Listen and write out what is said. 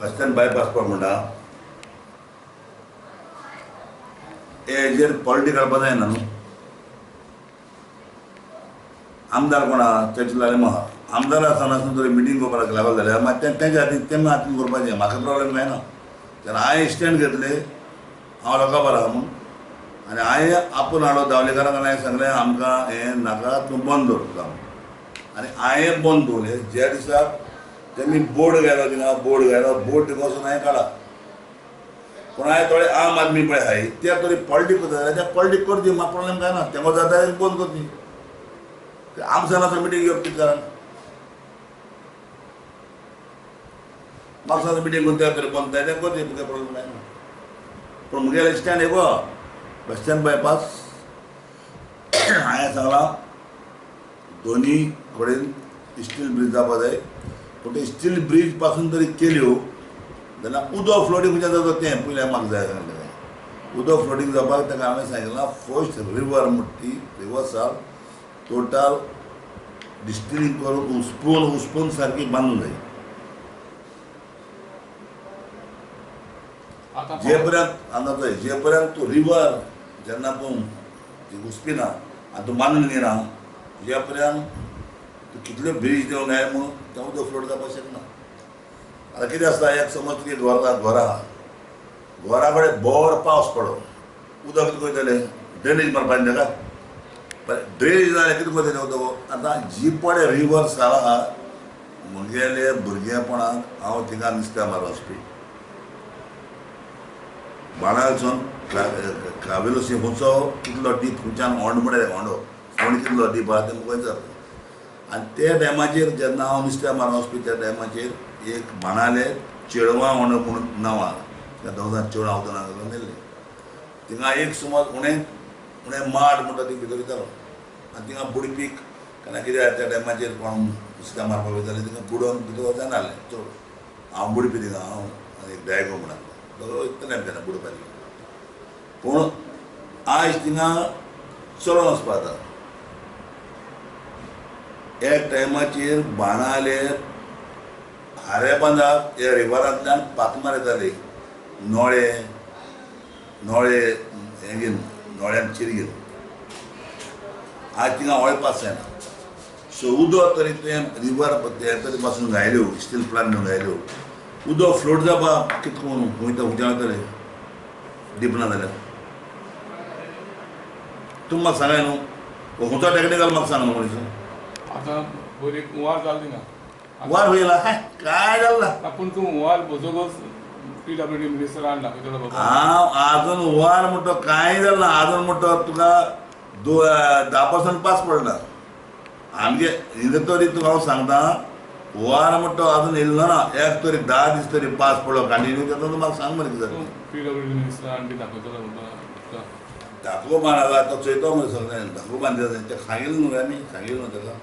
Western bypass पळय म्हणटा हेजेर पॉलिटिक्स काडपा जायना न्हू. आमदार कोण आहा चर्चिल आलेमांव आहा, आमदार आसतना आसून तरी मिटींग करपाक लागलो जाल्यार मागीर तेंच्या हातीन तें हातीन करपाचें, म्हाका प्रॉब्लेम जायना. तेन्ना हांवें स्टँड घेतलें, हांव लोकां बरो आहा म्हूण, आनी हांवें आपोवन हाडलो दावलेकारांक आनी हांवें सांगलें आमकां हें नाका, तूं बंद दवर काम. आनी हांवें बंद दवरलें. ज्या दिसा तेमी बोर्ड घायलो थिंगा, बोर्ड घायलो, बोर्ड थिंगा वचून हांवें काडला. पूण हांवें थोडे आम आदमी पळय आहाय ते तरी पॉलिटीक करता जाल्यार ते पॉलिटीक करची, म्हाका प्रॉब्लेम कांय ना. तेंको जाता जाल्यार बंद करची. आमसानाचो मिटींग घेवप कितें कारण? म्हापसाचो मिटींग करून त्या तरी बंद जाय तें करचें, तुगे प्रॉब्लेम कांय ना. पूण मुगेलें स्टँड एक वेस्टर्न बायपास हांवें सांगलां दोनी कडेन स्टील ब्रीज जावपा जाय. पूण ते स्टील ब्रीज पासून तरी केल्यो जाल्यार उदक फ्लोटींग खंयच्यान जाता तें पयलें म्हाका जाय सांगलें. उदक फ्लोटींग जावपाक ताका हांवें सांगिल्लां फर्स्ट रिवर म्हणटा ती रिवर साल टोटल डिस्टिलिंग करून उस्पून उस्पून सारकी बांदूंक जाय. जे पर्यंत अंदाज जे पर्यंत तूं रिवर जेन्ना तूं घुसपिना आनी तूं बांदून घेना जे पर्यंत तूं कितले ब्रीज देवन जाय म्हणून तें उदक फ्लोट जावपाक शकना. आतां कितें आसता, एक समज तुगे घर घर आहा, घरा कडेन बरो पावस पडलो, उदक कितें करतलें, ड्रेनेज मारपाचें ताका, ड्रेनेज जाल्यार कितें करतलें उदक. आतां जी पळय रिवर साल आहा, म्हगेले भुरगेपणाक हांव थिंगा नुस्त्या मारपा वचपी, बाणालसून कावेलोसी खंयचो कितलो डीप, खंयच्यान होंड म्हणल्यार होंडो होंड कितलो डीप आहा तें म्हाका विचारता. आनी त्या टायमाचेर जेन्ना हांव नुस्त्या मारून वचपी त्या टायमाचेर एक बाणाले चेडवां होंड म्हणून नांव आहा, त्या दोगां चेडवां वतना मेल्लें. थिंगा एक समज उणें उणें माड म्हणटा ती भितर वयतालो आनी थिंगा बुडपीक केन्ना कितें त्या टायमाचेर कोण नुस्त्या मारपाक वयताले थिंगा बुडोवन भितर वचना आसलें चड. हांव बुडपी थिंगा, हांव आनी एक डायगो म्हणून आसलो, इतलें तेन्ना बुडपाचें. पूण आयज थिंगा चलोन वचपा जाता. एक टायमाचेर बाणाले हारे बांदाक ह्या रिवरांतल्यान पातमार येताली, नोळे नोळे हें घेवन, नोळ्यान चिर घेवन. आज थिंगा होय पास जायना. सो उदक तरी तुवें रिवर तें तरी पासून घायल्यो, स्टील प्लांट घायल्यो, उदक फ्लोट जावपाक कितें करून खंय खंयच्यान वतलें डीप ना जाल्यार तूं म्हाका सांगाय न्हू खंयचो टॅक्निकल म्हाका सांग न्हू मनीस. आतां बरी हुंवार जाली ना, हुंवार खंय येयला काय जालें ना. पूण तूं हुंवार बसोकच पीडब्ल्यूडी मिनिस्टरान दाखयतलो बाबा. हांव आजून हुंवार म्हणटा कांय जालें ना, आजून म्हणटा तुका 10% पास पडला आमगे हिंगा तरी तुका हांव सांगता हुंवार म्हणटा आजून येयल्लो ना, एक तरी 10 दीस तरी पास पडलो कंटिन्यू तेन्ना तूं म्हाका सांग मरे कितें जालें. पीडब्ल्यूडी मिनिस्टरान बी दाखयतलो म्हणटा धाकलो बांद आसा तो चोयतो मरे सगळें, धाकलो बांद तेका सांगिल्लें न्हू आमी, सांगिल्लें न्हू तेका.